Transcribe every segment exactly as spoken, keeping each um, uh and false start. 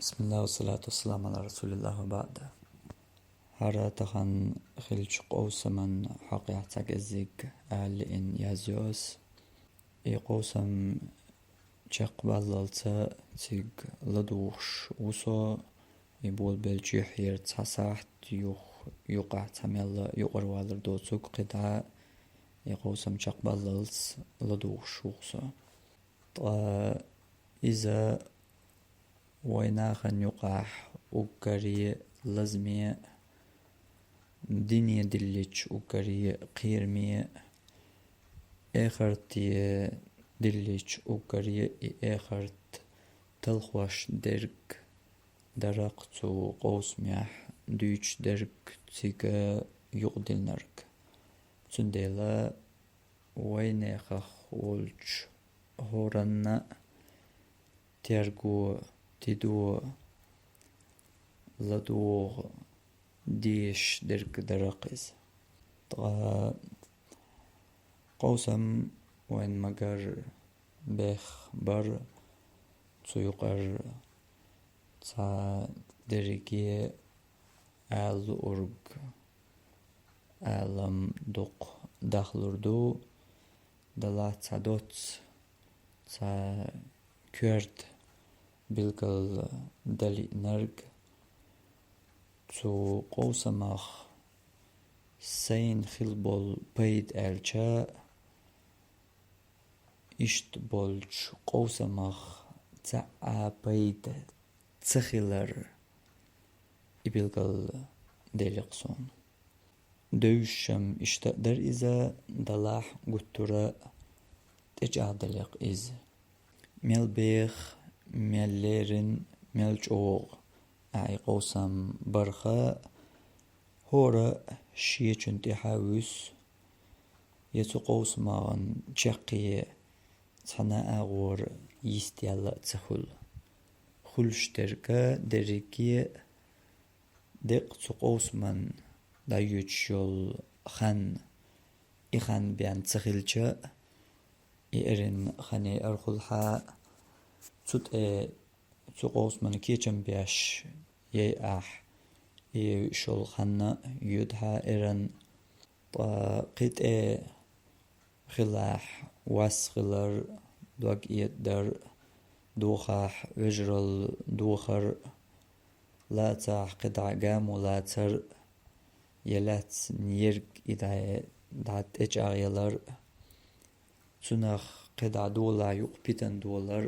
بسم الله والصلاة والسلام على رسول الله وبعد. ХӀара тахан хилча къовсаман хьокъехь цхьа кӀеззиг ала лиъна язйо ас. И къовсам чекхбаллалца цига ладугӀуш ву со, и болабелча юьхьера цхьа сахьт, юх-, юкъахь цхьа мелла юкъара валар доцург кхидӀа, и къовсам чекхбаллалц ладугӀуш ву со. Ткъа иза вайн нахана юкъахь уггаре лазаме, дине диллича уггаре кхераме, эхарте диллича уггаре и эхарт талхош дерг дара-кх цу къовсамехь дуьйцуш дерг, цига юкъадиллинарг. Цундела вайнехах волчу хӀоранна а терго, тидо, ладогӀа дезаш дерг дара-кх иза. Ткъа къовсам вайн магар бех бар, цу юкъара цхьа дерриге ала луург алам дукха дахлур ду, далла цхьа доцца, цхьа коьрта билгал дан лиънарг. Цу къовсамах сайна хила болу пайда аьлча, иштта болчу къовсамах цхьа а пайда ца хилар, и билгал делира-кх суна. Девзаш-м иштта а дара иза, далахь гуттара а тӀечӀагӀделира-кх иза. Мел беха, мел лерина, мел чӀогӀа ахь и къовсам барх, хӀора а шечун тӀаьхьа вуьсу, я цу къовсаман чаккхе цхьана а агӀора йистъяьлла а ца хуьлу. Хуьлуш дерг дерриге а деккъа цу къовсаман дӀайоьдуш йолу хан, и хан бен ца хилча а, и эрна хан яйархьама, цу тӀе цу къовсаман кечам беш яй ахь, и йоьдуш йолу хан йоьдуш йолу эрна, ткъа кхин тӀе хилахь вас хилар, дог этӀадар, дохахь вежаралла дохар, лацахь кхидӀа гамо лацар, я лаьцна ерг и дӀа, дӀа тӀечӀагӀъялар, цунах кхидӀа долахь юкъа питана долар,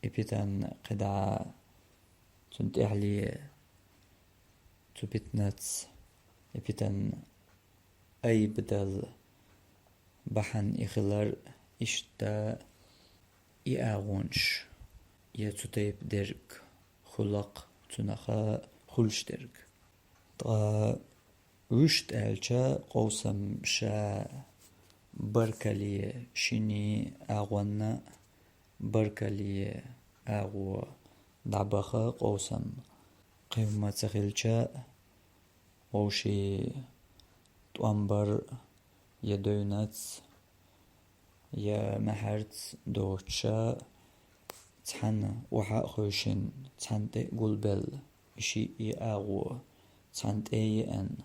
и питана кхидӀа цунна тӀаьхьале, цу питанаца и питана айба дала бахьана и хилар, иштта и агӀонаш, я цу тайпа дерг хуьлу-кх цунах хуьлуш дерг. Ткъа вуьшта аьлча, къовсам ша баркалле шинний агӀонна, баркалле агӀо дӀабаха къовсам. Кхин хӀума ца хилча, вовшийн тӀом бар я девнаца, я маьхьарца доцуша, цхьаьна охьа а хевшина, цхьаьна тӀе а гулбелла, и шиъ а агӀо цхьаьна тӀе а еана.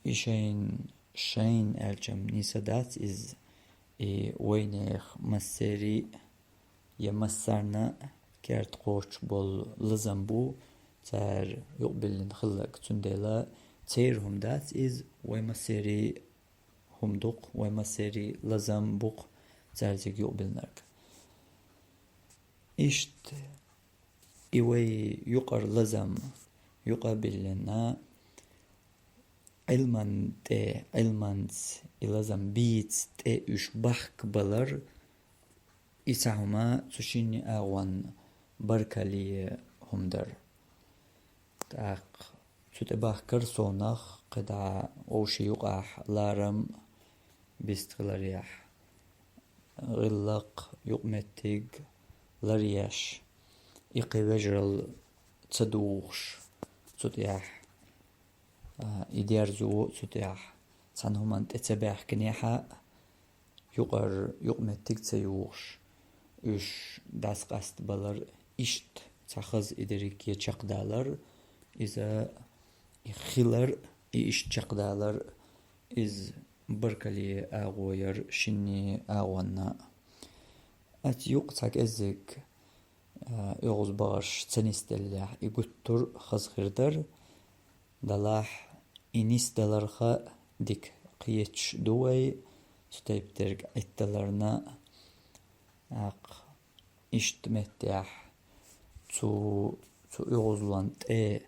И шайна, шайна аьлча-м нийса дац иза, и вайнехан массеран а, я массарна а керта кхочуш болу лазам бу цара юкъабиллина хилларг. Цундела церан хӀума дац иза, вай массеран а хӀума ду-кх, вай массеран а лазам бу-кх цара цига юкъабиллинарг. Иштта и вай юкъара лазам юкъабиллина, Ӏилман тӀе, Ӏилманца и лазам бийца тӀе уьш бахкабалар, и цхьа хӀума цу шинний агӀонна баркалле хӀума дара. ТӀаккха цу тӀе бахкар совнах кхидӀа вовшийн юкъахь ларам бистхиларехь, гӀиллакх, юкъаметтиг ларъеш, и кхин вежаралла ца духуш цу тӀехь, а, и дерзо цу тӀехь цхьана хӀуманна тӀе ца баьхкинехь а, юкъара юкъаметтиг ца юхуш, уьш дӀасакъастабалар, Иштта цхьа хаза и дерриге чакхдалар, иза и хилар, и иштта чакхдалар, из баркалле агӀо яр шинне агӀонна. Ас юкъа цхьа кӀеззиг, а, оьгӀаз багӀаш ца нисделлехь, и гуттар хаза хир дар, далахь и нисдаларха дика кхеташ ду вай, цу тайпа дерг Ӏитталарна, акх, иштта меттехь цу, цу оьгӀазлон тӀе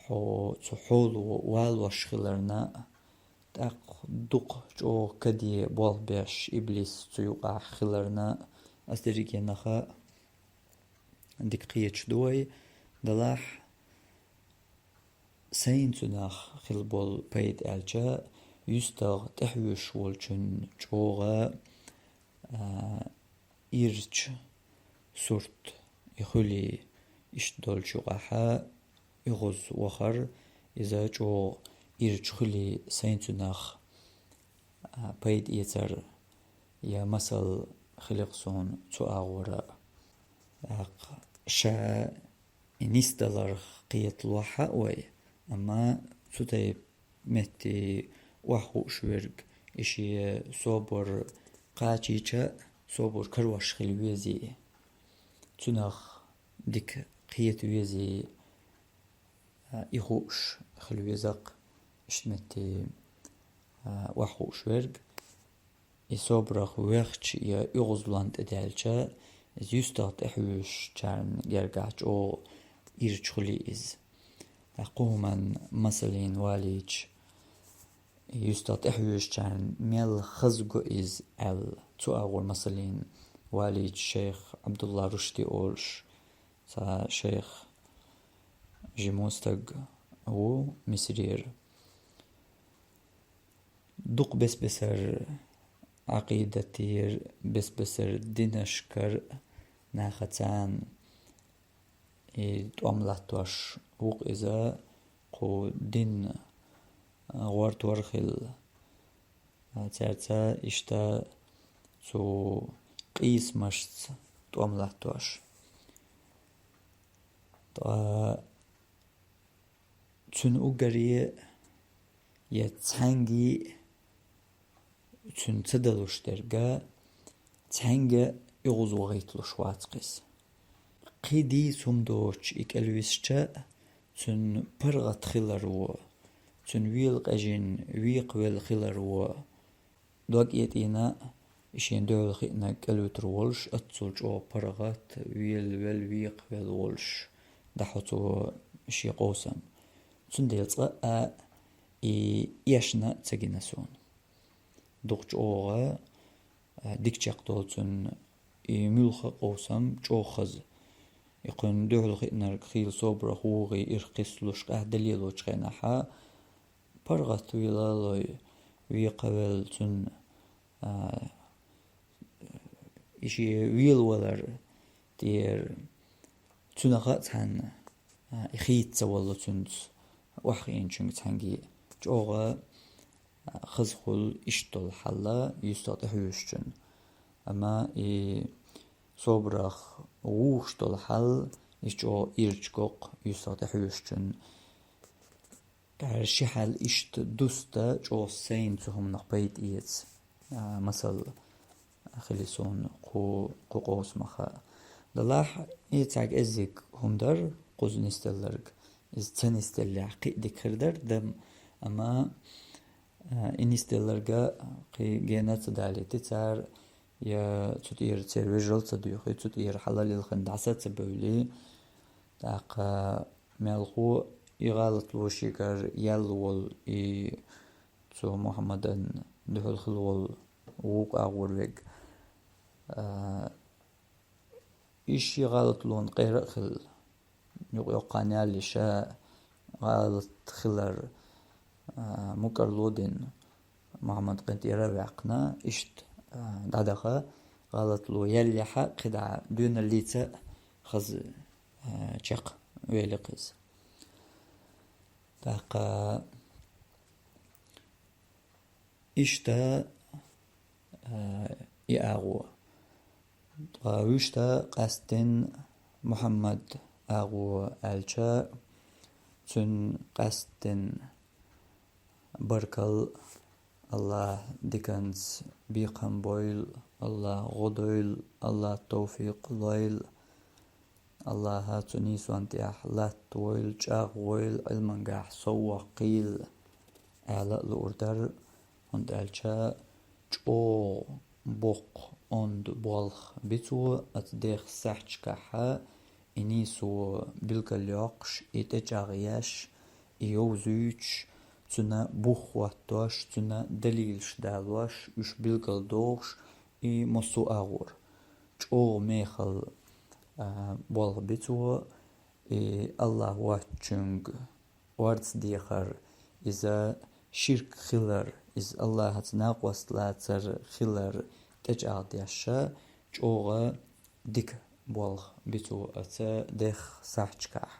хьо-, цу хьоло валош хиларна, тӀаккха дукха чӀогӀа каде болх беш иблис цу юкъахь хиларна, ас дерригенах дика кхеташ ду вай, далахь сайна цунах хила болу пайда аьлча, юьстагӀ тӀехьоьжуш волчун чӀогӀа, а, ирча сурт и хуьлий, иштта долчу юкъахьа оьгӀаз вахар, иза чӀогӀа ирча хуьлий сайна цунах, а, пайда эцар я масал хилира суна цу агӀора. ТӀаккха ша и нисдаларх кхеталахь а вай, амма цу тайпа метте охьахууш верг, и шен собар кхачийча, собар карош хила везий. Цунах дика кхета везий, а, и хууш хила веза-кх, иштта метте, а, охьахууш верг. И собарах вехча я оьгӀазлон тӀе даьлча, иза юьстагӀ тӀехьоьжучарна гергахь чӀогӀа ирча хуьлий иза. ТӀаккха кху хӀуманна масаллин валийча, юьстагӀ тӀехьоьжучарна мел хаза го иза аьлла, цу агӀор масаллин валийча шайх Ӏабдулла Рушди олуш, цхьа шайх жима стаг ву Мисрера. Дукха бес-бесара Ӏакъидатера, бес-бесара динашкара нахаца и тӀом латтош ву-кх иза, кху дин гӀортор хилла. Цаьрца иштта цу къийсамашца тӀом латтош. Ткъа цуьнан уггаре я цхьаьнгге цуьнан ца далуш дерг, цхьаьнгге оьгӀаз вахийталуш вац-кх иза. Кхин дийца хӀума доцуш и кӀелвисча, цуьнан паргӀат хилар ву, цуьнан вела къежина векхавелла хилар ву, дог этӀийна, и шен дуьхьал хиънарг кӀелвуьтур волуш, оццул чӀогӀа паргӀат, велавелла, векхавелла волуш дӀахьо цо шен къовсам. Цундела цкъа а и эшна а ца гина суна. Дукха чӀогӀа, а, дика чекхдолу цуьнан и муьлхха а къовсам чӀогӀа хаза. И кхуьнан дуьхьал хиънарг хийла собарах вугӀий ирх кхиссалуш къаьхьа далелочу хенахьа, паргӀат велалой, векхавелла цуьнан, а, и шен велавалар тӀера цуьнах а цхьаьна, а, и хийца ца воллу цуьнца охьахиъначуьнга цхьаьнгге. ЧӀогӀа, а, хазахула иштта долу хьалла юьстагӀ тӀехьоьжучун. Амма и собарах вугӀуш долу хьал, иза чӀогӀа ирча го-кх юьстагӀ тӀехьоьжучун. ТӀаьхьара ши хьал иштта дуста чӀогӀа сайна цу хӀуманах пайда эца, а, масал хили суна кху, кху къовсамаха. Далахь и цхьа кӀеззиг хӀума дар, кхуза нисделларг, иза ца нисделлехь кхин а дика хир дара, дам, амма, а, и нисделларга кхин гена а ца далийти цара, я цу тӀера церан вежаралла а ца дуьйхи, цу тӀера хьала лилхина дӀаса а ца бевли, тӀаккха мелхо и гӀалатло шегара яьлла волу, и цу Мухьаммадан дуьхьал хила волу вукху агӀор верг. А, и шен гӀалатлонан къера а хилла, юкъ-йоккхана яллий ша гӀалат хилар, а, мукӀарло а дина, Мухьаммад къинтӀера а ваьккхина, иштта, а, дӀадаха, гӀалатло яьллехьа, кхидӀа доьналлица а хаза, а, чекхвели-кх иза. ТӀаккха иштта, а, и агӀо. Ткъа вуьшта къаьсттина Мухьаммад агӀо аьлча, цуьнан къаьсттина баркалла, АллахӀа диканца бекхам бойла, АллахӀа гӀо дойла, АллахӀа товфикъ лойла, АллахӀа цу нийсонна тӀехь латтавойла, чӀагӀвойла, Ӏилманехь совваккхийла, аьлла а луур дара, хӀунда аьлча чӀогӀа боккха онда болх би цо оцу дех сахьташкахьа, и нийсо билгалйоккхуш, и тӀечӀагӀъеш, и йовзуьйтуш, цуьнан бух хӀоттош, цуьнан далилаш далош, уьш билгалдохуш, и массо а агӀор. ЧӀогӀа мехала, а, болх би цо, и АллахӀ воцчуьнга орца дехар, иза ширк хилар, иза АллахӀаца накъост лацар хилар тӀечӀагӀдеш, чӀогӀа дика болх би цо оцу дех сахьташкахь.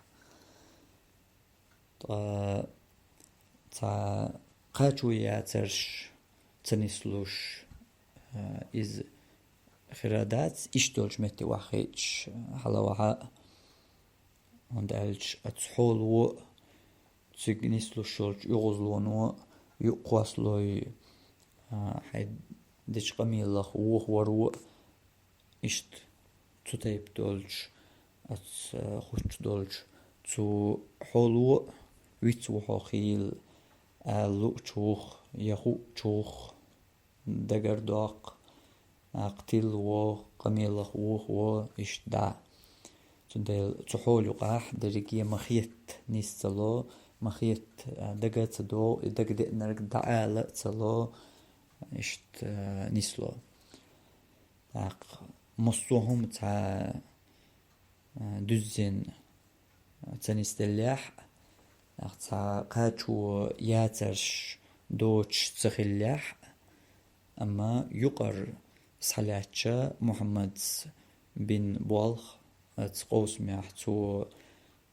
Ткъа цхьа кхачо яцарш ца нислуш, а, иза хир дац, иштта долчу метте охьахиъча, хьала вахьа а. ХӀунда аьлча оцу хьоло а, цига нислуш йолчу оьгӀазлоно а юкъакхоссалой, а, хьайн дечу къамелах вохаваро а, иштта цу тайпа долчу, оцу, а, хуттуш долчу цу хьоло а виц ву хьо хийла ала луучух я хуучух дагардоккху, а, кхин тилла во, къамелах вохаво, иштта дӀа. Цундела цу хьола юкъахь дерриге ма-хетта нис ца ло, ма-хетта, а, дага а ца догӀу, и дагадеанарг дӀаала а ца ло, иштта, а, нисло. ТӀаккха массо а хӀума цхьа, а, дуьззина ца нисделлехь а, цхьа кхачо яцарш доцуш ца хиллехь а, амма юкъара схьалаьцча Мухьаммадс бина болх оцу къовсамехь цо,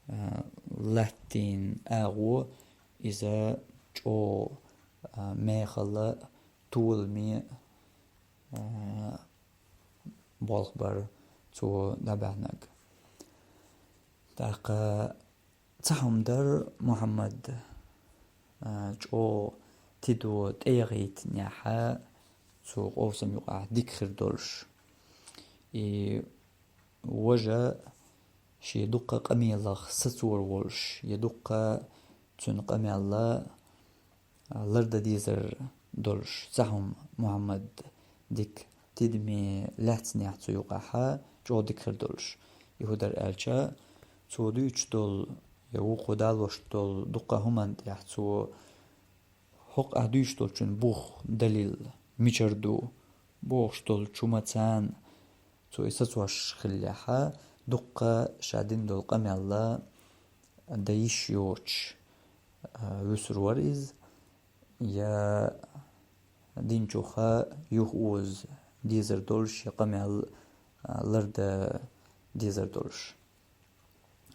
а, латтийна агӀо, иза чӀогӀа, а, мехала, толаме, а, болх бара цо дӀабаьхьнарг. ТӀаккха цхьа хӀума дара Мухьаммад, а, чӀогӀа тидо тӀеяхийтинехь, цу къовсам юкъахь дика хир долуш. И важа шен дуккха къамелах сацор волуш, я дуккха цуьнан къамел лардан дезар долуш, цхьа хӀума Мухьаммад дика тидаме лаьцнехь цу юкъахь чӀогӀа дика хир долуш. И хӀун дара аьлча, цо дуьйцуш долу, я вукхо далош долу дуккха хӀуманна тӀехь цо хӀокху ахь дуьйцуш долчун бух, далил мичара ду, бохуш долчу хӀуманца цо и сацош хиллехь, дуккха ша дина долу къамел дан йиш йоцуш, а, вуьсур вара иза, я динчух юхаоза дезар долуш, я къамел, а, лардан дезар долуш.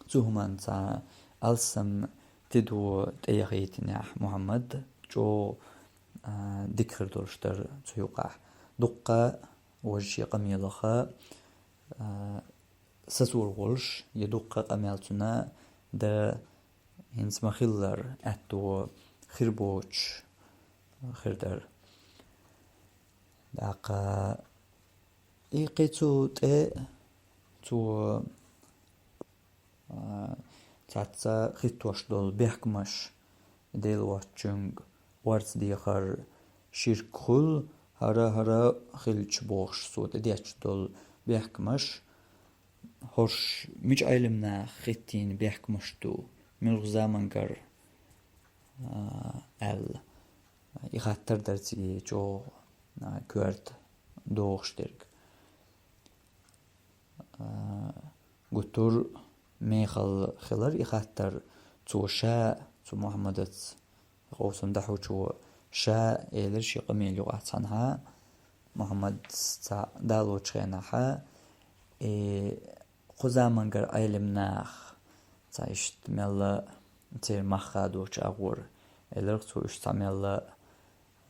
Цу хӀуманна цхьа алссам тидо тӀеяхийтинехь Мухьаммад чӀогӀа, а, дика хир долуш дара цу юкъахь. Дуккха важа шен къамелаха, а, сацор волуш, я дуккха къамел цунна дан хӀинца ма-хиллара аьтто хир боцуш хир дара. ТӀаккха и кхин цу тӀе цо, а, цхьацца хӀиттош долу бехкамаш, Дела воцчуьнга орца дехар ширк хуьлу, хӀара-хӀара хилча бохуш, цо тӀедетташ долу бехкамаш, хӀорш мича Ӏелам наха хӀиттийна бехкамаш ду, муьлха замангара, а, аьлла. И хаттар дара цига чӀогӀа, а, коьрта догӀуш дерг. А, гуттар а мехала хилар и хаттар, цо ша, цу Мухьаммадаца, къовсам дӀахьочо ша элира шен къамел юкъахь цхьанхьа, Мухьаммадс цхьаъ далочу хенахь, и кху замангара Ӏелам наха цхьа иштта мелла церан мах хадочу агӀора, элира цо, уьш цхьа мелла,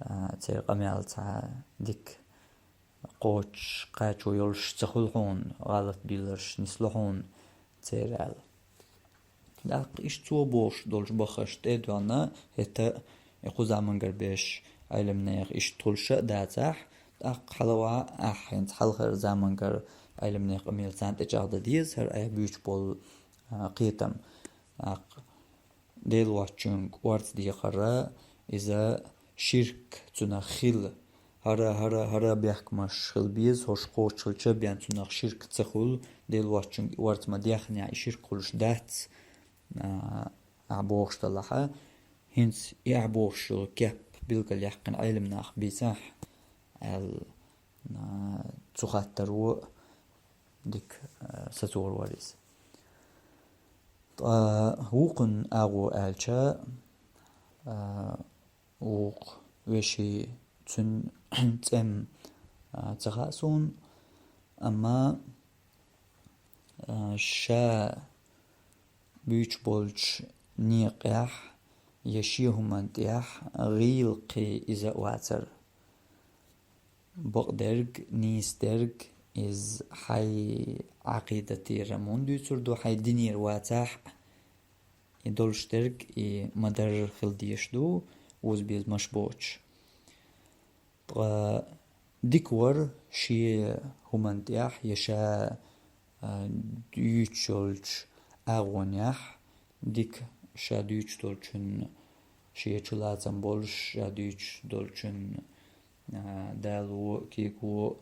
а, церан къамел цхьа дика кхочуш, кхачо йолуш ца хуьлу хьуна, гӀалат бийларш нисло хьуна, церал. ТӀаккха иштта цо бохуш долчу баххашна тӀе а доьгӀна, хӀетта а кху замангара беш Ӏеламнех иштта хуьлуш а дацахь, тӀаккха хьалаваӀа ахь хӀинца хьалхара замангара Ӏеламнех къамелаш царна тӀечӀагӀдан деза хӀара айхьа буьйцуш болу, а, кхетам. ТӀаккха Дела воцчуьнга орца дехар, иза ширк цунах хила. ХӀара, хӀара, хӀара бехкамаш хила беза, хӀорш кхочушхилча бен цунах ширк ца хуьлу, Дела воцчуьнга орца ма дехнехь, и ширк хуьлуш дац, а, ахь бохуш делахь, хӀинца и ахь бохуш йолу кеп билгалъяьккхина Ӏеламнаха бийцахь, аьлла, а, цу хаттаро дика, а, сацор вара иза. Ткъа вукхун агӀо аьлча, а, вукху вешин цуьнан цӀе-м, а, ца хаьа суна, амма, а, ша буьйцуш болчу некъехь я шен хӀуманна тӀехь гӀийла кхин иза а вацара. Бакъдерг, нийса дерг, иза хьайн Ӏакъидатера мун дуьйцур ду, хьайн динера вацахь а, и долуш дерг, и ма-дарра хила дезаш ду, озабезамаш боцуш. Ткъа дика вара шен хӀуманна тӀехь я ша, а, дуьйцуш йолчу агӀонехь, дика ша дуьйцуш долчунна шен чулацам болуш, ша дуьйцуш долчунна, а, дало а, куьйго а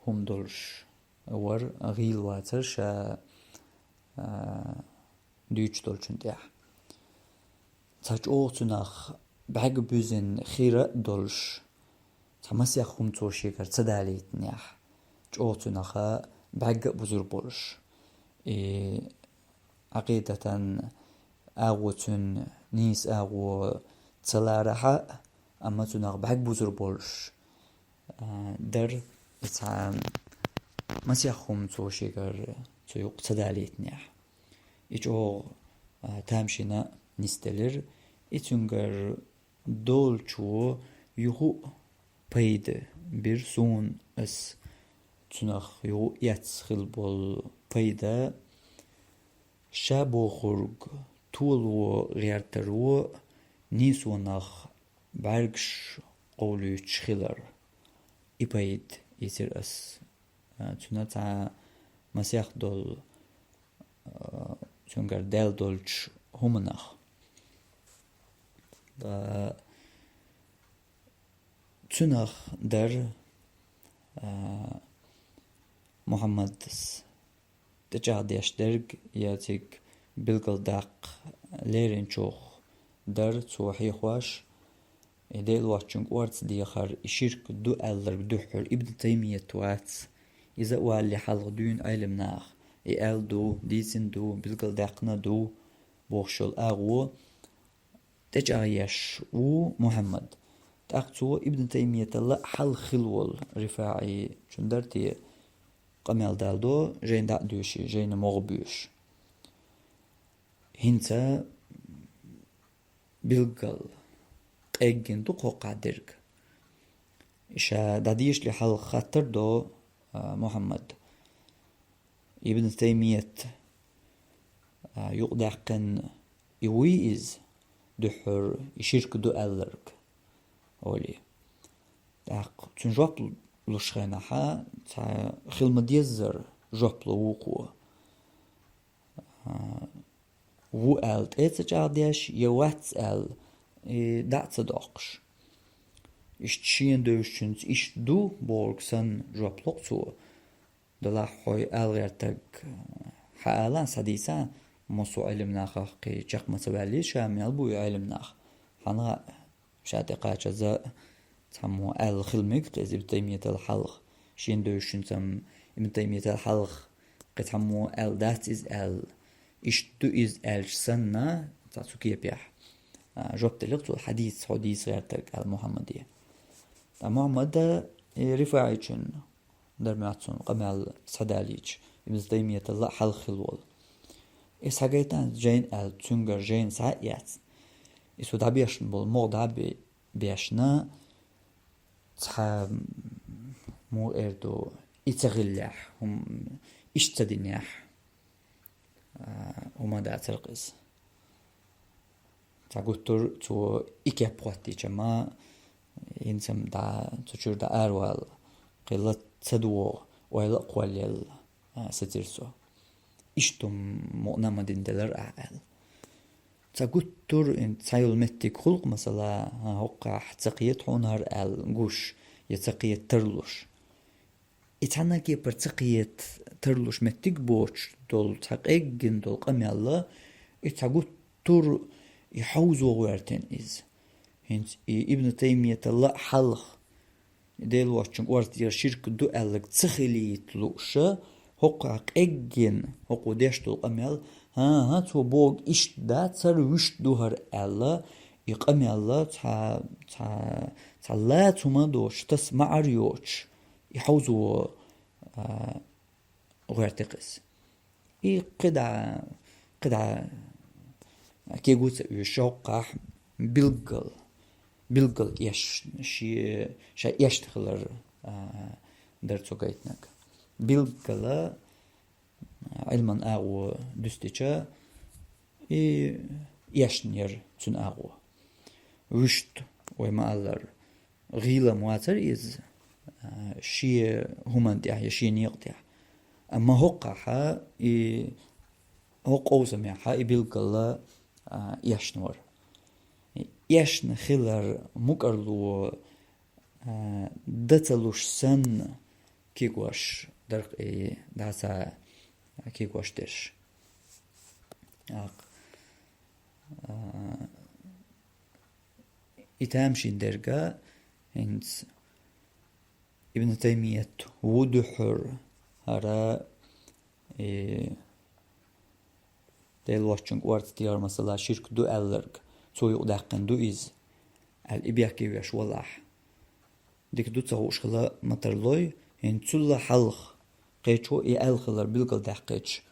хӀума долуш вара, гӀийла вацара ша, а, дуьйцуш долчунна тӀехь. Цхьа чӀогӀа цунах бӀаьрг буьзина хир а долуш, цхьа масех хӀума цо шегара ца далийтинехь, чӀогӀа цунах бӀаьрг а бузур болуш. И Ӏакъидатан агӀо цуьнан нийса агӀо ца ларахь а, амма цунах бӀаьрг бузур болуш, а, дара, и цхьа масех хӀума цо шегара цу юкъа ца далийтинехь. И чӀогӀа, а, тамашийна нисделира, и цуьнгара долчо юха а пайда бира суна, ас цунах юха а эцна хила болу пайда. Ша бохург толо гӀертаро нийсонах бӀаьргаш къовлуьйтуш хилар. И пайда ийцира ас, а, цуьнан цхьа масех долу, а, цуьнгара даьлла долчу хӀуманах. Ткъа цуьнах дара, а, Мухьаммадас тӀечӀагӀдеш дерг я цига билгалдаккха леринчух дара цо хьехош, и Дела воцчуьнга орца дехар и ширк ду аьлларг дуьххьара Ибн Таймият вац. Иза а валале хьалха дуьйна Ӏеламнаха и аьлла ду, дийцина ду, билгалдаьккхина ду бохуш йолу агӀо тӀечӀагӀъеш ву Мухьаммад. ТӀаккха цо Ибн Таймияталла а хьалха хилла волу РифаӀи, цуьнан дара те къамел далдо, жайна дӀа а доьший, жайна могӀа боьшуш. ХӀинца билггал къеггина ду кхоккхахь дерг. Ша дӀадешале хьалха хаттар до, а, Мухьаммад. Ибн Таймият, а, юкъадаьккхина и вуй иза, дуьххьара и ширк ду аьлларг, олий. ТӀаккха цуьнан жоп луш хенахь, цхьа хила ма-деззара жоп ло вукхо. А, ву аьлла тӀе а ца чӀагӀдеш, я вац аьлла, и дӀа а ца доккхуш. Иштта шена девзачуьнца иштта ду бохург санна жоп ло-кх цо. Делахь хьо и ала гӀертарг хьаала, схьадийца, массо а Ӏеламнахах кхин чекх ма ца ваьллий ша, мел бу и Ӏеламнах. Хьан а ша тӀекхачаза цхьаммо аьлла хила мега-кх иза Ибн Таймиятал хьалха. Шена девзачуьнца-м Ибн Таймиятал хьалха кхин цхьаммо аьлла дац иза аьлла. Иштта ду иза аьлча санна, цхьа цу кепехь, а, жоп делира цо, хьадийца хьо дийца гӀертарг аьлла Мухьаммаде. Ткъа Мухьаммада и РифаӀичун дара моьтту суна къамел схьадалийча, Ибн Таймияталла а хьалха хилла волу. И схьагайтина жайна аьлла, цуьнгара жайна схьа а эцна. И со дӀабешна болу могӀа дӀа а бе-, бешна, цхьа, муха эр ду, и ца хиллехь, хӀума иштта ца динехь, а, хӀума дацар-кх из. Цхьа гуттар цо и кеп хӀоттийча ма, хӀинца-м дӀа, цу чуьра дӀа аравала, кхин ла ца догӀа, ойла а кхоллаелла, а, сецира цо. Иштта-м мукъана а ма дина делар ахьа аьлла. Цхьа гуттар, ин, цхьа йолу меттиг хуьлу-кх, масала, а, хӀокхахь ца кхета хьуна хӀара аьлла гуш, я ца кхета тарлуш. И цхьана кепара ца кхета тарлуш меттиг боцуш долу цхьа къеггина долу къамел, и цхьа гуттар и хьовзо гӀоьртина иза. ХӀинца и Ибн Таймияталла а хьалха, Делан воцчун кӀорта тӀера ширк ду аьлларг ца хилийта лууша, хӀокхахь къеггина, хӀокхо деш долу къамел, хӀан-хӀа, цо бохург иштта дац хӀара, вуьшта ду хӀара аьлла, и къамел цхьа, цхьа, цхьа лаца хӀума доцуш, таса маӀар йоцуш, и хьовзо, а, гӀоьрти-кх иза. И кхидӀа, кхидӀа кего ца оьшу, хӀокхахь билггал, билггал эш-, ши-, ша эшна хилар, а, дара цо гайтинарг. Билггала, а, Ӏилман агӀо дуьстича, и эшна яра цуьнан агӀо. Вуьшта, вай ма-аллара, гӀийла-м вацара иза, а, шен хӀуманна тӀехь я шен некъа тӀехь. Амма хӀокхахь и, хӀокху къовсамехь и билггала, а, эшна вара. Эшна хилар мукӀарло, а, дан ца луш санна кегош дара-кх и, дӀа ца кегош дерш. ТӀаккха, а, и тамашийна дерг а, хӀинца Ибн Таймият ву дуьххьара хӀара, и, Делан воцчун кӀорта тӀера, масала, ширк ду аьлларг, цо юкъадаьккхина ду иза, аьлла, и бехке веш валахь. Дика ду ца хууш хила ма тарлой, хӀинца цул а хьалха кхечо и аьлла хилар билгалдаьккхича,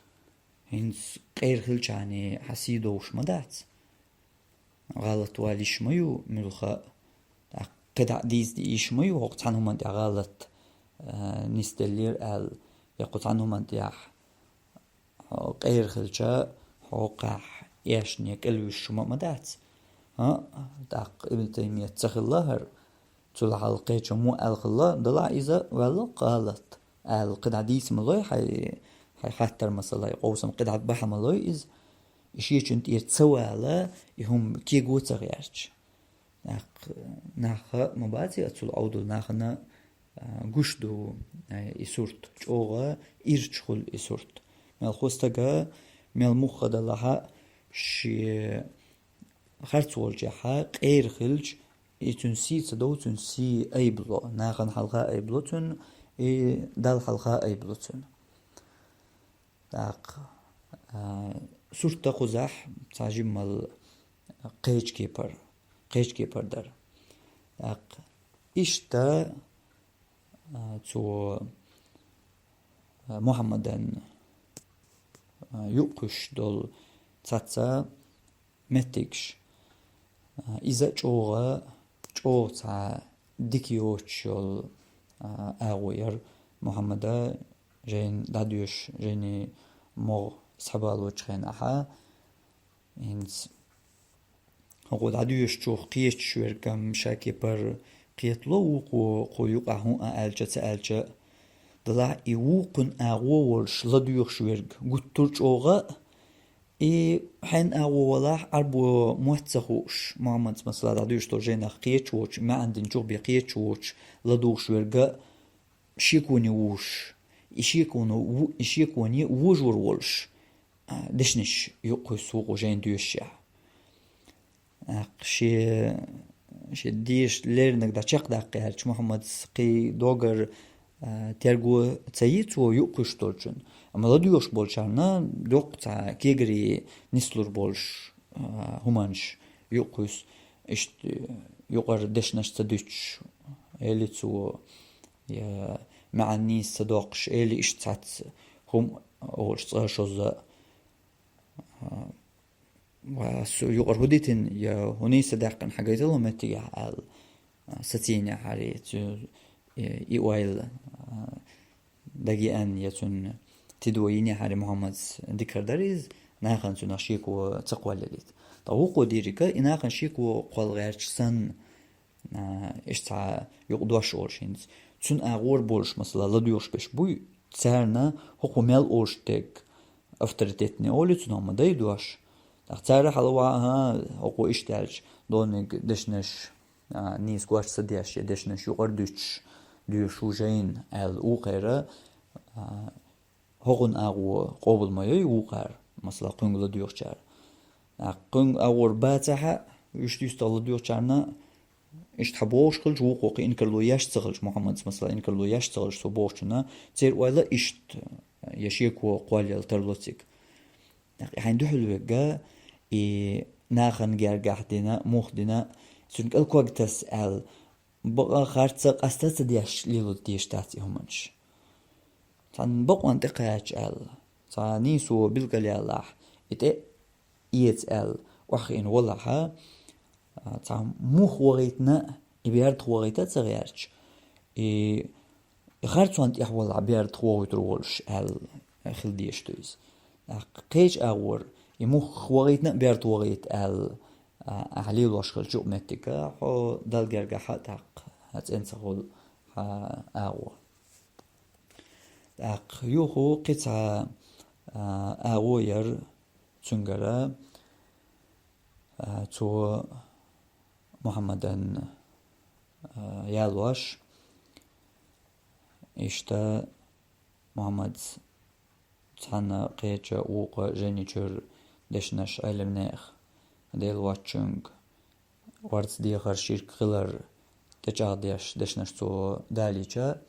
хӀинца къера хилчахьана хьан сий довш ма дац. ГӀалат вала йиш ма ю муьлхха а, тӀаккха кхидӀа а дийца де йиш ма ю, хӀокху цхьана хӀуманна тӀехь гӀалат, а, нисделлера аьлла, я кху цхьана хӀуманна тӀехь хьо къера хилча, хьо хӀокхахь эшна кӀелвуьсуш хӀума а ма дац. ХӀаъ, тӀаккха Ибн Таймият ца хилла хӀара, цул хьалха кхечо мо аьлла хилла, делахь иза ваьлла гӀалат аьлла, кхидӀа дийца ма лой хьайн, хьайн хаттар, масала, и къовсам кхидӀа бахьа ма лой иза. И шечун тӀера ца вала, и хӀума кего ца гӀерташ. ТӀаккха нах а ма баций, ацул Ӏовдал нахана, а, гуш ду, а, и сурт, чӀогӀа ирча хуьлу и сурт. Мелхо стага мел муха далахь а, шен харц волчехь а къера хилча, и цуьнан сий ца дов, цуьнан сий айба ло, нахана хьалха айба ло цуьнан, и Далла хьалха айба ло цуьнан. ТӀаккха, а, сурт а кхузахь цхьа жиммал кхечу кепара, кхечу кепара дара. ТӀаккха иштта, а, цо, а, Мухьаммадан, а, юкъ кхуьссуш долу цхьацца меттигаш. А, иза чӀогӀа, чӀогӀа цхьа дика йоцуш йолу, а, агӀо яра Мухьаммада жайна дӀадоьшуш, жайни могӀа схьабалочу хенахь а. ХӀинца хӀокхо дӀадоьшучух кхеташ верг-м ша кепара кхетало вукхо, кхо юкъахь хӀун а аьлча а, ца аьлча а. Делахь и вукхун агӀо волуш ладоьгӀуш верг гуттар а чӀогӀа а, и хьенан агӀо валахь, Ӏарбо мотт ца хууш, Мухьаммадца, масала, дӀадоьшуш долу жайнах кхеташ воцуш, маьӀна динчух бен кхеташ воцуш, ладугӀуш верг а шеконе вужуш, и шеконе ву-, и шеконе вожор волуш, а, дешнаш юкъа кхуьссу вукхо жайна доьшушехь. ТӀаккха шен, шен деша леринарг дӀа чекхдаккха гӀерташ Мухьаммадс кхин догара, а, терго ца йи цо юкъа кхуьссуш долчун. Амма ладоьгӀуш болчарна доккха цхьа кегари нислур болуш, а, хӀуманаш юкъа кхуьссу, иштта юкъара дешнаш ца дуьтуш, эли цо, я маьӀна нийса ца доккхуш, эли иштта цхьацца хӀума олуш цкъа-шозза, а, ва со юкъара хӀун дитина, я хӀун нийса даьккхина хьан гайтало меттигехь аьлла, а, сацийна хьари цу, и, и ойла, а, дагеан я цуьнан тидо йинехьари Мухьаммадс дикар дара иза, нахана цунах шеко ца кхоллалийта. Ткъа вукхо дийриг а, и нахана шеко кхолла гӀерташ санна, а, иштта цхьа юкъа дош олуш хӀинца. Цуьнан агӀор болуш, масала, ладоьгӀуш берш буй, царна хӀокхо мел олуш дерг авторитетный олий, цунах ма дай дош. ТӀаккха цара хьалаваха, хӀокхо иштта аьлча, дониг дешнаш, а, нийса гоча ца деш, я дешнаш юкъара дуьтуш, доьшуш ву жайна аьлла, вукхара, а, хӀокхуьнан агӀо къобал ма йой вукхара, масала, кхуьнга ладоьгӀучара. ТӀаккха кхуьнга агӀор бацахьа, уьш дуьстагӀа ладоьгӀучарна, иштта хьан бохуш хилча, вукхо кхин инкарло еш ца хилча, Мухьаммадс, масала, инкарло еш ца хилча, цо бохучунна, церан ойла иштта, я шеко кхоллаяла тарло цига. ТӀаккха хьайн дуьхьал вегга, и нахана гергахь дина, мух дина, цуьнан кӀал ког таса аьлла, бакъ а, харц а, къаста а ца деш лело дезаш дац и хӀуманаш. Цхьана бакъонна тӀекхача аьлла, цхьа нийсо билгалъялахь, и тӀе эца аьлла, охьахиъна валахьа, а, цхьа мух вахийтина, и бердах вахийта а ца гӀерташ, и, и харцонна тӀехь валахь бердах вохуьйтур волуш аьлла, хила дезаш ду иза. ТӀаккха кхечу агӀор, и мух вахийтина а бердах вахийта аьлла, а, ахьа лелош хилча юкъаметтиг, хьо Далла гергахьа а тӀаккха цӀена ца хуьлу хьан агӀо. ТӀаккха юха кхин цхьа, а, агӀо яра цуьнгара, а, цо Мухьаммадан, а, ялош, иштта Мухьаммадс цхьана кхечу вукху жайни чуьра дешнаш Ӏелам нехан, Дела воцчуьнга орца дехар ширк хилар тӀечӀагӀдеш дешнаш цо далийча,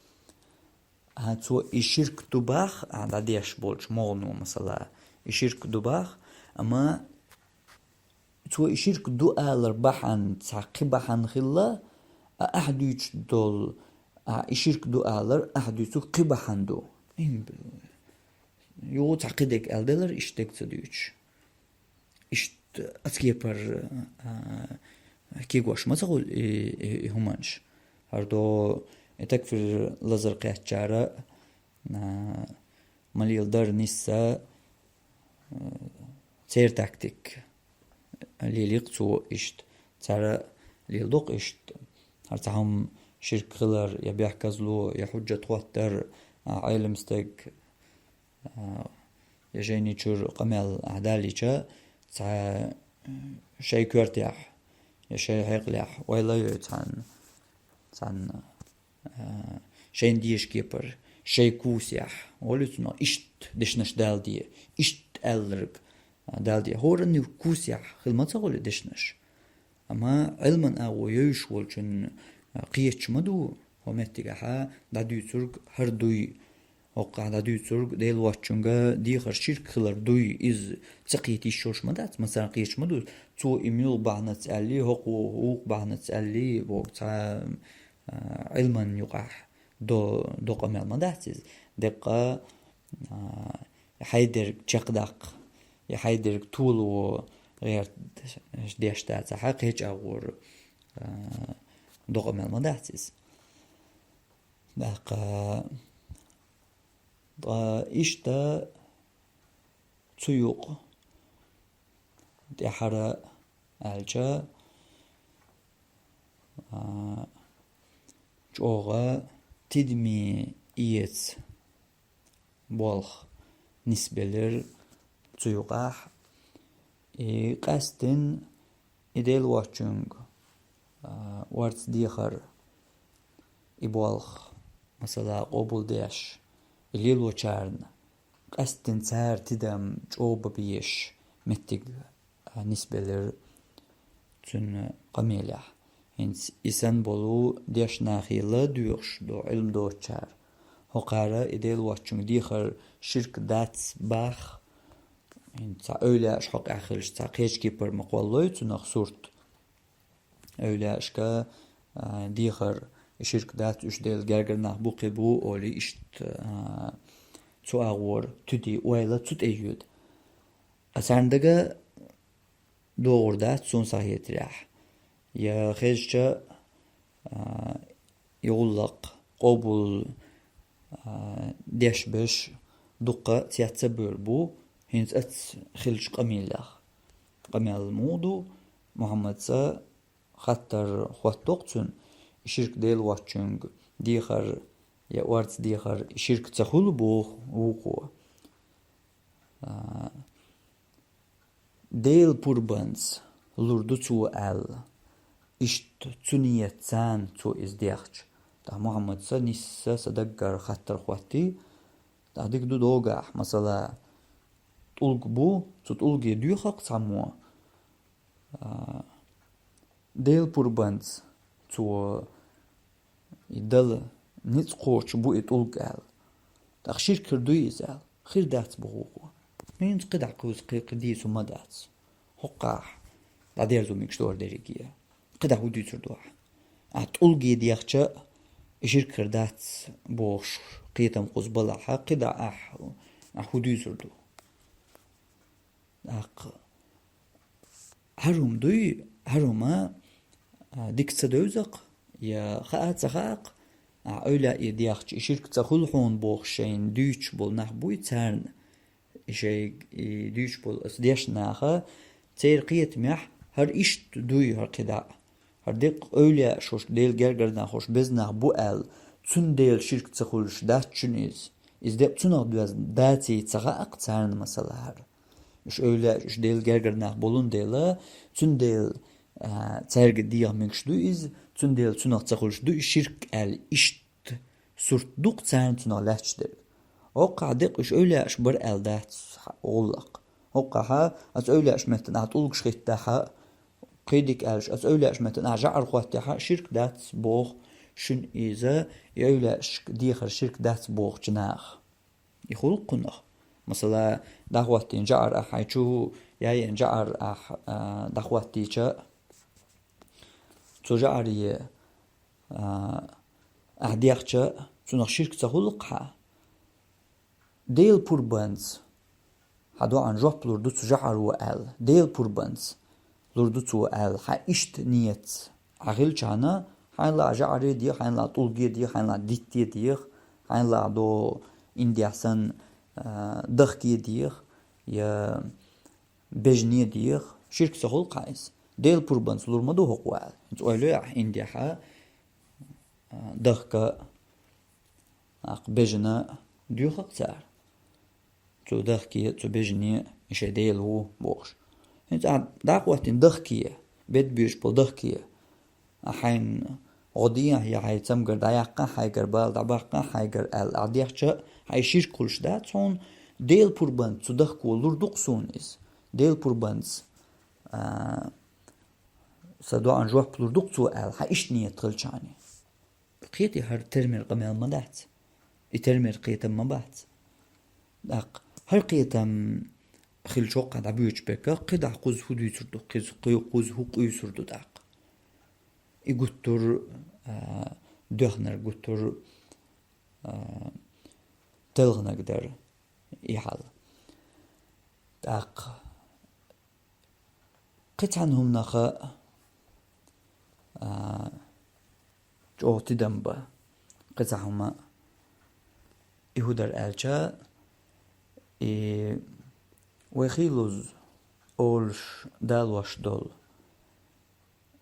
а, цо и ширк ду бах, а, дӀадеш болчу могӀано, масала, и ширк ду бах, амма цо и ширк ду алар бахьана цхьа кхин бахьана хилла, а, ахьа дуьйцуш долу, а, и ширк ду алар ахьа дуьйцург кхин бахьана ду. Ин-, юха цхьа кхин дерг аьлла делара, иштта дерг ца дуьйцуш. Иштта оцу кепара, а, кегош ма ца хуьлу и, и, и хӀуманаш. ХӀара до и такфир лазар кхаьччара, а, ма леладара нисса, а, церан тактика. Лелийкх цо иштта. Цара леладо-кх иштта. ХӀара цхьа хӀума ширк хилар, я бехказло, я хьуджат хӀоттар, а, Ӏелам стаг, а, я жайни чуьра къамел ахьа далийча, цхьа, м, шайн коьртехь, я шайн хьекъалехь ойла а йой цхьанна, цхьанна, а, шайна дезачу кепара, шайн кусехь, олуьйту но, иштта дешнаш далде, иштта аьлларг, а, далде. ХӀоранна кусехь хила ма ца хуьлу дешнаш. Амма Ӏилман агӀо йовзуш волчун, а, кхеташ ма ду, хӀокху меттигахьа дӀадуьйцург хӀара дуй, хӀокхахь дӀадуьйцург Дела воцчуьнга дехар ширк хилар дуй, иза ца кхета йиш йолуш ма дац, массарна кхеташ ма ду, цо и муьлха бахьанаца аьллий, хӀокхо вукху бахьанаца аьллий, боху цхьа, а, Ӏилман юкъахь до-, до къамел ма дац иза. Деккъа, а, хьайдерг чекхдаккха, я хьайдерг толо гӀерта деш дацахьа, кхечу агӀор, а, до къамел ма дац иза. ТӀаккха, ткъа иштта цу юкъа тӀаьхьара аьлча, а, чӀогӀа тидаме эца болх нисбелира цу юкъахь. И къаьсттина и Дела воцчуьнга, а, орца дехар, и болх, масала, къобалдеш, и лелочарна къаьсттина цара тидам чӀогӀа бан безаш меттиг, а, нисбелира цуьнан къамелехь. ХӀинца и санна болу дешнахила доьхуш ду Ӏилма доцучара. ХӀокхара и Дела воцчуьнга дехар ширк дац бах, хӀинца цхьа эвлаяаш хьокъехь хилча, цхьа кхечу кепара ма кхоллой цунах сурт. Эвлаяашка, а, дехар и ширк дац, уьш Делан гергара нах бу, кхин бу, олий иштта, а, цу агӀора туьди ойла цу тӀе йоьду. Ткъа царна дага догӀур дац суна схьахетарехь. Я хезча, а, и гӀуллакх къобал, а, деш берш дукха цецбевр бу, хӀинца ац хилча къамелех. Къамел муду, Мухьаммадца хаттар хӀоттадо-кх цунна, и ширк Дела воацачунга дехар, я орца дехар, и ширк ца хуьлу боху вукхо. А, Дела пурбанца лур ду цо аьлла, иштта цу ниятца цо иза дехча. ТӀаккха Мухьаммадца нисса са даггара хаттар хӀоттий, тӀаккха дика ду догахь, масала, тӀулг бу, цу тӀулге доьху-кх цхьаммо, а, Дела пурбанца цо и Далла ницкъ кхочуш бу и тӀулг аьлла. ТӀаккха ширк хир дуй иза аьлла? Хир дац боху вукхо. ХӀинца кхидӀа кхуза кхе-, кхе дийцар ма дац. ХӀокхахь дӀадерзо мегаш ду хӀара дерриге. КхидӀа хӀун дуьйцур ду ахь? Ахь тӀулге дехча, и ширк хир дац бохуш кхетам кхуза балахь, кхидӀа ахь, ахь хӀун дуьйцур ду? ТӀаккха хӀара хӀума дуй, хӀара хӀума, а, дика ца девза-кх, я хаа ца хаьа-кх, а, эвлаяъе дехча, и ширк ца хуьлу хьуна бохуш шайна дуьйцуш болу нах буй, царна и шайга и дуьйцуш болу аса дешна наха, церан кхетамехь хӀара иштта дуй хӀара кхидӀа. ХӀара деккъа эвлаяаш хӀорш, Делан гергара нах хӀорш беза нах бу аьлла, цундела ширк ца хуьлуш дац шуна иза. Иза деккъа цунах доьзна даций ца хаьа-кх царна, масала, хӀара. Уьш эвлаяаш, уьш Делан гергара нах болун дела, цундела, а, цаьрга деха мегаш ду иза, цундела цунах ца хуьлуш ду и ширк аьлла, иштта сурт ду-кх царна цунах лаьтташ дерг. ХӀокхахь деккъа уьш эвлаяаш бара аьлла дац гӀуллакх. ХӀокхахь аса эвлаяаш меттана ахь тӀулгаш хӀиттахь, кхидӀа аьлча, аса эвлаяаш меттана ахь жӀар хӀоттахь, ширк дац боху шуна иза, и эвлаяашка дехар ширк дац бохучу наха. И хуьлу-кх кхунах. Масала, дӀахӀоттийна жӀар ахь, хьайн чу яйина жӀар ахь, а, дӀахӀоттийча, цу жӀаре, а, ахь дехча, цунах ширк ца хуьлу-кх хьан? Делан пурбанца хьан доӀан жоп лур ду цу жӀаро аьлла. Делан пурбанца лур ду цо аьлла, хьан иштта ниятца ахь хилчахьана, хьайна лаахь жӀаре деха, хьайна лаахь тӀулге деха, хьайна лаахь дитте деха, хьайна лаахь до индехь санна, а, дахке деха, я бежане деха, ширк ца хуьлу-кх хьан иза. Делан пурбанца лур ма ду хӀокхо аьлла. ХӀинца ойла йо ахь, индехь, а, дахка, а, бежана доьху-кх цара. Цу дахке, цу бежане и шайн дела ву бохуш. ХӀинца ахь дӀахӀоттийна дахке, бед боьжуш болу дахке, ахь хьайна гӀо дехьа, я хьайн цамгар дӀаяккхахь хьайгара, бала дӀабаккхахь хьайгара аьлла ахь дехча, хьан и ширк хуьлуш дац хьуна, Делан пурбанца цу дахко лур ду-кх суна иза. Делан пурбанца, а, сан доӀан жоп лур ду-кх цо аьлла, хьан иштта ният хилчахьана. Кхетий, хӀара тера мера къамел ма дац. И тера мера кхетам ма бац. ТӀаккха хӀара кхетам хилча, хӀокхахь дӀабоьдуш берг, кхидӀа кхуза хӀун дуьйцур ду, кхуза, кху-, кхуза хӀун къуьйсур ду тӀаккха? И гуттар, а, доьхнарг гуттар, а, телхинарг дара и хьал. ТӀаккха кхин цхьана хӀуманах, а, чӀогӀа тидам бан. Кхин цхьа хӀума, и хӀун дара аьлча, и вай хийлазза олуш, далош долу,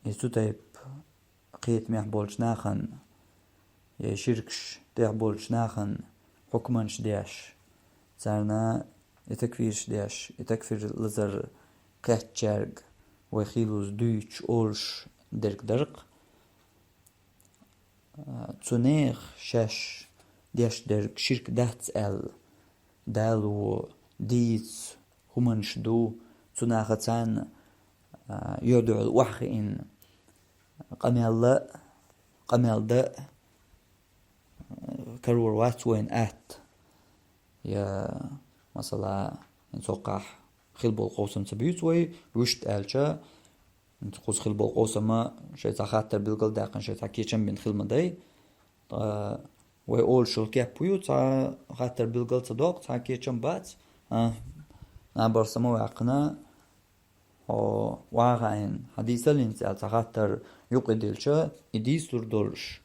и цу тайпа кхетамехь болчу нахана, я ширкаш тӀехь болчу нахана хьукманаш деш, царна и такфираш деш, и такфир лазар кхеттачаьрга вай хийлазза дуьйцуш, олуш дерг дара-кх. Цу нехан шаьш деш дерг ширк дац аьлла, дало дийца хӀуманаш ду, цу наха царна, а, юьхь-дуьхьал охьахиъна къамел а, къамел дан а, а, карор вац вайна атта. Я, масала, хӀинца хӀокхахь хила болу къовсам ца буьйцу вай, вуьшта аьлча, хӀинца кхуза хила болу къовсам а шайн цхьа хаттар билгал а даьккхина, шайн цхьа кечам бина хила ма дай. Ткъа вай олуш йолу кеп хӀун ю, цхьа хаттар билгал ца доккху, цхьа кечам бац, а, набарх сама ваьккхина, хьо охьахиъна, хьан дийцал хӀинца аьлла, цхьа хаттар юкъа дилча, и дийцалур долуш,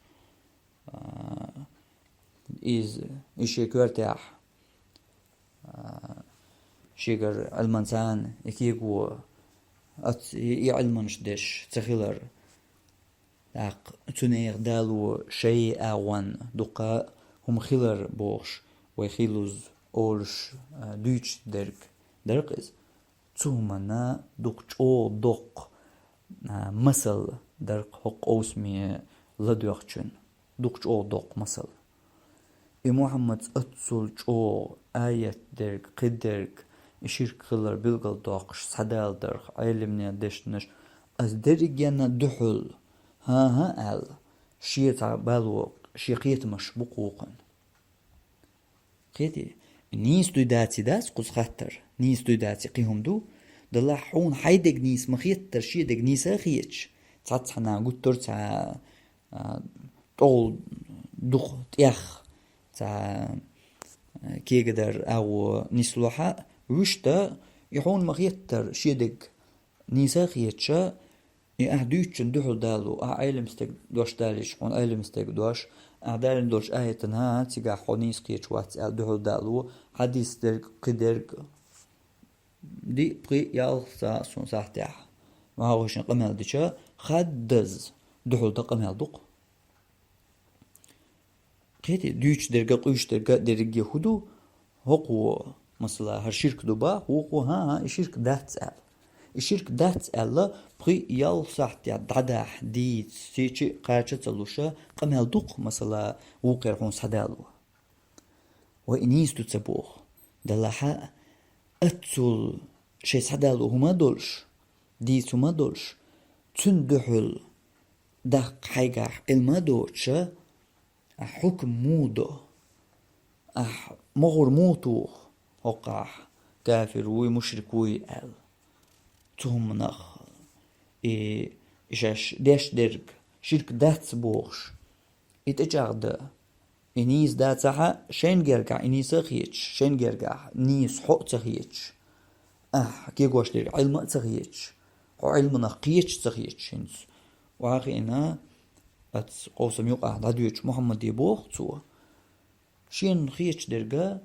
а, иза, и шен коьртехь шегара Ӏилманца и кего, оц-, и, и Ӏилманаш деш ца хилар. ТӀаккха цунех Дало шоай агӀон дукха хӀума хилар бохуш, вай хийлазза олуш, а, дуьйцуш дерг дара-кх иза. Цу хӀуманна дукха чӀогӀа доккха, а, масал дара-кх хӀокху къовсаме ладоьгӀначун. Дукха чӀогӀа доккха масал. И Мухьаммадс оццул чӀогӀа аят дерг, кхин дерг, и ширк хилар билгалдоккхуш схьадаладарх, Ӏелимнехан дешнаш, ас дерригенна дуьхьал, хӀан-хӀа аьлла, шен цхьа бало, шен кхетамаш бу-кх вукхун. Кхетий? Нийса дуй даций дац кхуза хаттар? Нийса дуй даций кхин хӀума ду? Делахь хьуна хьайн дерг нийса ма хеттара, шен дерг нийса а хеташ, цхьаццанхьа гуттар а цхьа, а, тӀехула дукха тӀех цхьа, а, кегадар агӀо нисло хьа, вуьшта и хьуна ма хеттара, шен дерг нийса а хеташ, и ахь дуьйцучун дуьхьал дало, ахь Ӏелим стеган дош далийча, хьуна Ӏелим стеган дош, ахь далийна долчу аятана, хӀан-хӀа, цигахь хьо нийса кхеташ вац аьлла дуьхьал дало, хьадис дерг, кхин дерг, диъ, пхиъ, ялх са-, суна сахьтехь, вахошна къамел дича, хаддаза дуьхьал дан къамел ду-кх. Кхетий, дуьйцуш дерг а, къуьйсуш дерг а дерриге хӀун ду? ХӀокхо, масала, хӀара ширк ду бах, вукхо, хӀан-хӀа, и ширк дац аьлла. И ширк дац аьлла, пхиъ, ялх сахьтехь дӀадахьа, дийца, сийча а кхача а ца луша, къамел ду-кх, масала, вукхара хьуна схьадало. Вай и нийса ду ца боху. Делахь а, оццул шайн схьадало хӀума а долуш, дийца хӀума а долуш, цуьнан дуьхьал даккха хьайгахь Ӏилма а доцуша, ахь хьукм муха до? Ахь мухӀар муха туху хӀокхахь, кафир вуй, мушрик вуй аьлла? Цу хӀуманах, и, и шаьш деш дерг ширк дац бохуш, и тӀечӀагӀдан, и нийса дацахь а, шайна гергахь и нийса а хеташ, шайна гергахь нийса хьо а ца хеташ, ахь кегош дерг Ӏилма а ца хеташ, хьо Ӏилманах кхеташ а ца хеташ хӀинца, охьа а хиъна, оцу къовсам юкъахь дӀадоьдучу Мухьаммаде боху цо, шена хеташ дерг а,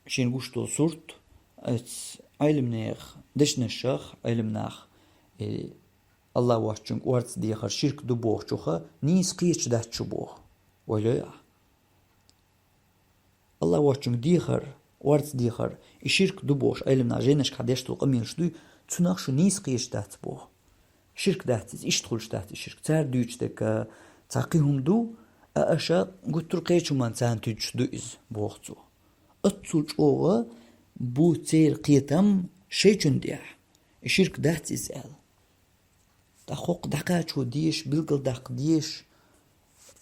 шена гуш долу сурт, оцу Ӏелимнехан дешнашах, Ӏелимнах, и Аллах воцчуьнга орца дехар ширк ду бохучуха нийса кхеташ дац шу боху. Вай лой ахь? Аллах воцчуьнга дехар, орца дехар, и ширк ду бохуш Ӏелимнах жайнашкахь деш долу къамелаш дуй, цунах шу нийса кхеташ дац боху. Ширк дац иза, иштта хуьлуш дац иза ширк. Цара дуьйцуш дерг а цхьа кхин хӀума ду, а аша гуттар а кхечу хӀуманна царна туьдуш ду иза, боху цо. Оццул чӀогӀа бу церан кхетам шайчунна тӀехь, и ширк дац иза аьлла. ТӀаккха хӀокху дӀакхачо дезаш, билгалдаккха дезаш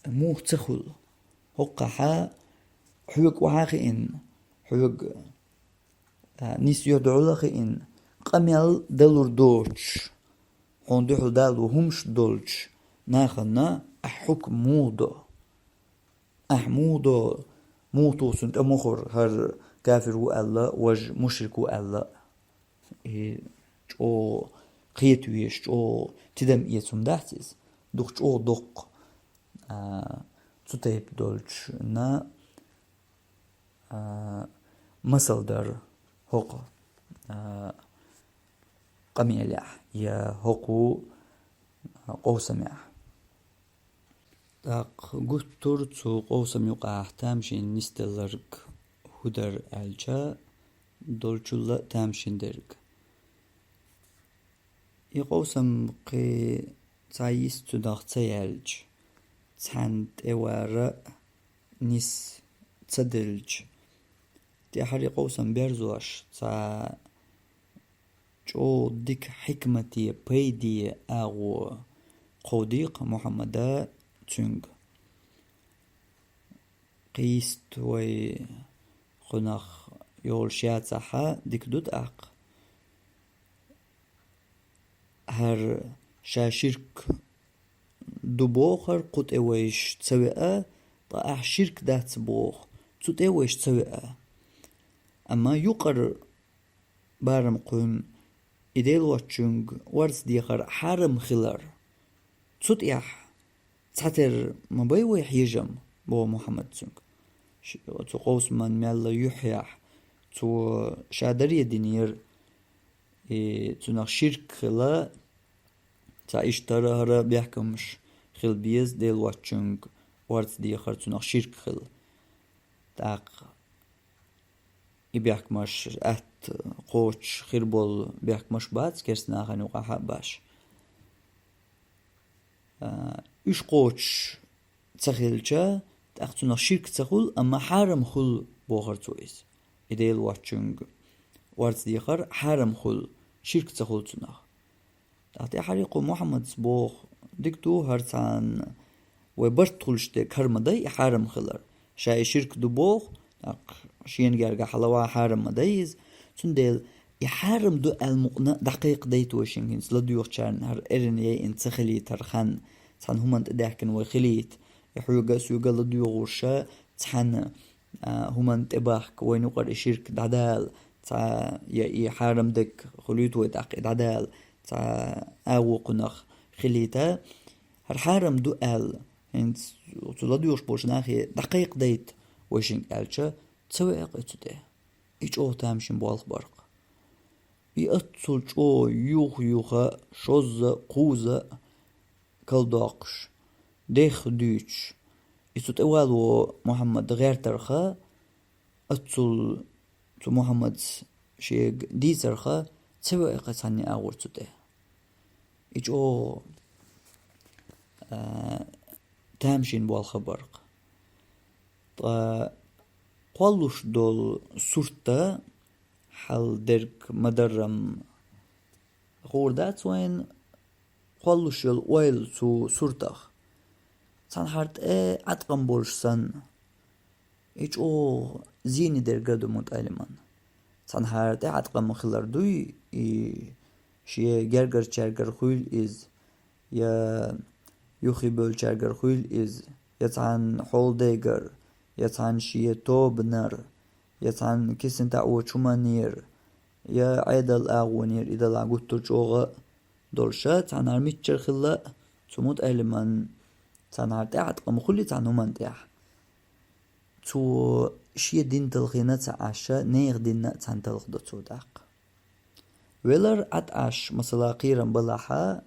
муха ца хуьлу? ХӀокхахьа хьоьга охьа а хиъна, хьоьга, а, нис юьхь дуьхьал а хиъна, къамел далур доцуш, хьуна дуьхьал дало хӀумаш долчу нахана ахь хьукм муха до? Ахь муха до, муха туху цунна тӀе мухӀар, хӀара кафир ву аьлла, важа мушрик ву аьлла? И чӀогӀа кхета везаш, чӀогӀа тидам эца хӀума дац иза. Дукха чӀогӀа доккха, а, цу тайпа долчунна, а, масал дар хӀокху, а, къамелехь я хӀокху, а, къовсамехь. ТӀаккха гуттар а цу къовсам юкъахь тамашийна нисделларг хӀун дара аьлча, долчул а тамашийна дерг. И къовсам кхин цхьа йист цунах ца яьлча, цхьаьна тӀевара а нис ца делча, тӀаьхьара и къовсам берзош, цхьа чӀогӀа дика хьикмате, пайде агӀо кховдийкха Мухьаммада цуьнга. Кхин йист вай кхунах йолуш яцахьа, дика ду тӀаккха. ХӀара ша ширк ду бохар кху тӀе вайша ца веа, ткъа ахь ширк дац боху, цу тӀе вайша ца веа. Амма юкъара барам кхуьнан и Дела воцчуьнга орца дехар хьарам хилар. Цу тӀехь цхьатера ма бай вай хьежам, боху Мухьаммад цуьнга. Ш-, оцу къовсаман мелла юьхьехь Цо ша даре динера, и цунах ширк хила, цхьа иштта хӀара-хӀара бехкамаш хила беза, Дела воацачунга орца дехар цунах ширк хила. ТӀаккха и бехкамаш атта кхочуш хир болу бехкамаш бац керста нахана юкъахь а баш. А, уьш кхочуш ца хилча, тӀаккха цунах ширк ца хуьлу, амма хьарам хуьлу бохура цо иза. И Дела воацачунга орца дехар хьарам хуьлу, ширк ца хуьлу цунах. ТӀаккха тӀаьхьарий кху Мухьаммадс боху: дика ду хӀара цхьана вай барт хуьлуш дерг хӀара ма дай и хьарам хилар. Ша и ширк ду боху, тӀаккха шена гергахь хьалаван хьарам ма дай иза. Цундела и хьарам ду аьлла мукъана дӀакхайкхадайта вай шинга хӀинца ладоьгӀучарна хӀара эрна яйина ца хилийта хӀара хан, цхьана хӀуманна тӀедаьхкина вай хилийта. И хьоьга а, соьга а ладоьгӀуш цхьана, а, хӀуманна тӀебахка вайна юкъара и ширк дӀадала, цхьа я и хьарам дерг хуьлуьйту вай тӀаккха и дӀадала, цхьа агӀо кхунах хилийта. ХӀара хьарам ду аьлла, хӀинца цу ладоьгӀуш болчу нахе дӀакхайкхадайта вай шинга аьлча, ца веа-кх и цу тӀе. И чӀогӀа тамашийна болх бар-кх. И аццул чӀогӀа юха-юха, шозза, кхузза калдоккхуш, дехха дуьйцуш, и цу тӀе вало Мухьаммад гӀертарх, аццул цу Мухьаммадс шега дийцарх, ца веа-кх цхьанне агӀор цу тӀе. И чӀогӀа, а, тамашийна болх бар-кх. Ткъа кхоллуш долу сурт а, хьал дерг ма-дарра-м хуур дац вайна, кхоллуш йолу ойла цу суртах. Цхьанхьара тӀе Ӏаткъам болуш санна, и чӀогӀа зене дерг а ду МутаӀалиман. Цхьанхьара тӀе Ӏаткъам хилар дуй, и шен гергарчаьргара хуьйла иза, я юххе бевллачаьргара хуьйла иза, я цхьана хьолдайгара, я цхьана шен тобанара, я цхьана кисана таӀочу хӀуманера, я Ӏедал агӀонера, и делахь гуттар а чӀогӀа а долуша, цхьанхьара миччара хилла а, цу МутаӀалиман цхьанхьара тӀе Ӏаткъам хуьлий цхьана хӀуманна тӀехь, цо шен дин талхийна а ца Ӏаш, нехан динна а цхьаьна талхадо цо тӀаккха. Велар Ӏад Ӏаш, масала, кхерам балахь,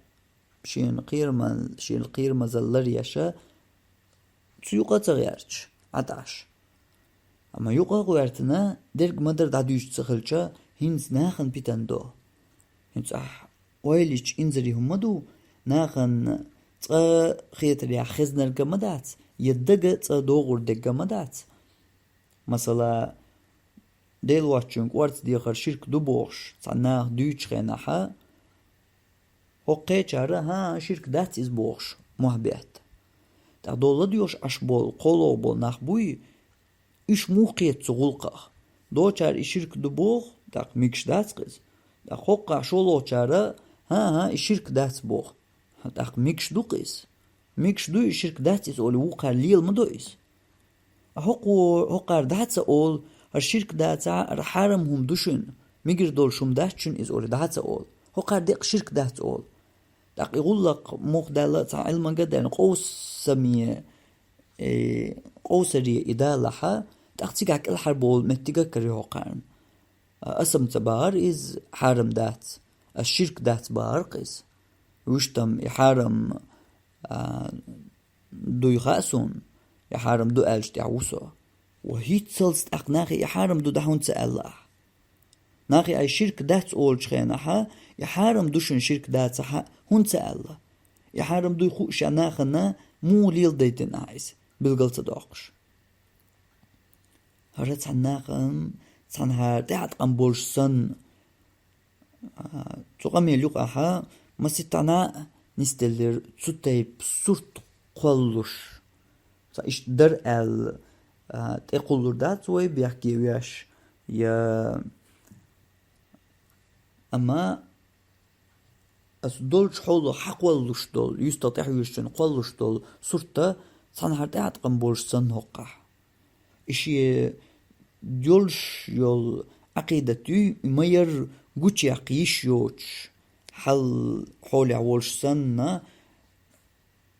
шена кхерама-, шена кхерамазалла ларъеш, цу юкъа а ца гӀерташ, Ӏад Ӏаш. Амма юкъа а гӀоьртина, дерг ма-дарра дӀадуьйцуш ца хилча, хӀинца нахана питана до. ХӀинца ахь ойла йича инзаре хӀума ма ду, нахана цкъа хетарехь хезнарг а ма дац, я дага цкъа догӀур дерг а ма дац. Масала, Дела воацачуьнга орца дехар ширк ду бохуш, цхьана наха дуьйцучу хенахь, хӀокху кхечара, хӀан, ширк дац иза бохуш, мохь бетта. ТӀаккха дола ладоьгӀуш Ӏаш болу, кхоалгӀа болу нах буй, уьш муха кхета цу гӀуллакхах? Доцучара и ширк ду боху, тӀаккха мегаш дац-кх иза. ТӀаккха хӀокхахь шолгӀачара, хӀан, хӀан, и ширк дац боху. ТӀаккха мегаш ду-кх иза. Мегаш ду и ширк дац иза олий, вукхара лела ма до иза. ХӀокхо, хӀокхара дӀа а ца олу, хӀара ширк дацахь, хӀара хьарам хӀума ду шуна, мегар долуш хӀума дац шуна иза олий, дӀа а ца олу. ХӀокхара декъа ширк дац олу. ТӀаккха и гӀуллакх муха даьлла а цхьа Ӏилманга а даьлла, къовсаме, э, къовсаре и далахь, тӀаккха цигахь кӀелхьарбовла меттиг а карий хӀокхарна. Ас-м ца бахара иза хьарам дац, ас ширк дац бахара-кх иза. Вуьштам и хьарам, а, дуй хаьа суна, и хьарам ду аьлча тӀехь ву со. Ва хӀинццалц тӀаккха нахе и хьарам ду дӀа хӀунда ца аьлла ахь? Нахе ахь ширк дац олучу хенахь, и хьарам ду шуна ширк дацахь хӀунда ца аьлла? И хьарам дуй хууш нахана муха леладайтина ахь иза, билгал ца доккхуш? ХӀара цхьана нахана цхьанхьара тӀеӀаткъам болуш санна, а, цу къамел юкъахь маситтана нисделлера цу тайпа сурт кхоллуш. Ца иштта дара аьлла, а, тӀекхуллур дац вай бехке веш, я, амма ас долчу хьоло хьакхоллуш долу, юьстах тӀехьоьжучун кхоллуш долу сурта цхьанхьара тӀеӀаткъам болуш санна хӀоккхахь. И шен йолуш йолу Ӏакъидат юй, ма-ярра гучуяккха йиш йоцуш, хьал хьолехь волуш санна,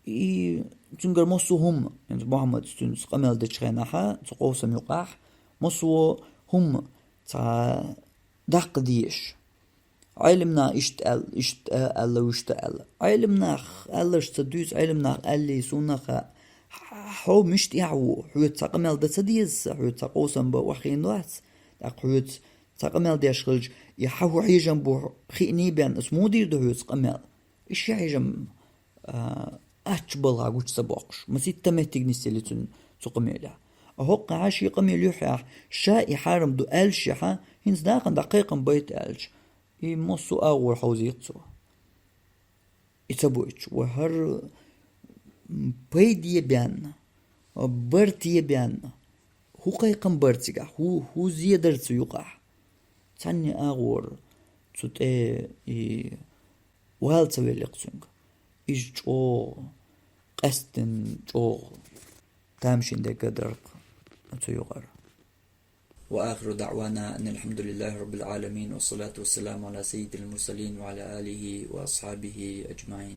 и цуьнгара массо а хӀума, хӀинца Мухьаммадс цуьнца къамел дечу хенахь, цу къовсам юкъахь, массо а хӀума Цхьа даккха дезаш. Ӏелимнаха иштта аьлла, иштта аьлла, иштта аьлла. Ӏелимнаха аьллараш ца дуьйцу, Ӏелимнаха аьллий, суна ха-, хьо мишта эхь ву, хьоьца цхьа къамел дан ца деза сан, хьоьца цхьа къовсам бан охьахиъна вац, тӀаккха хьоьца цхьа къамел деш хилча, и хьан хӀун хьежам бу хиъний бен, ас муха дийр ду хьоьца къамел? И ши хьежам, а, ачча балха гучу ца боккхуш, масийтта меттиг нисъели цуьнан цу къамелехь. А хӀокху хьан шен къамел юьххьехь, ша и хьарам ду аьллашехьа, хӀинца нахана дӀа кхайкхам байта аьлча, и массо а агӀор хьовзийта цо. И ца бойтуш, вай хӀара, м, пайде бенна, барте бенна, хӀун кхайкхам бара цигахь, хӀун, хӀун зе дара цу юкъахь? Цхьанне агӀор цу тӀе и вала ца велли-кх цуьнга. Иза чӀогӀа, къаьсттина чӀогӀа тамашийна дерг дара-кх цу юкъара. وآخر دعوانا أن الحمد لله رب العالمين، والصلاة والسلام على سيد المرسلين وعلى آله وأصحابه أجمعين.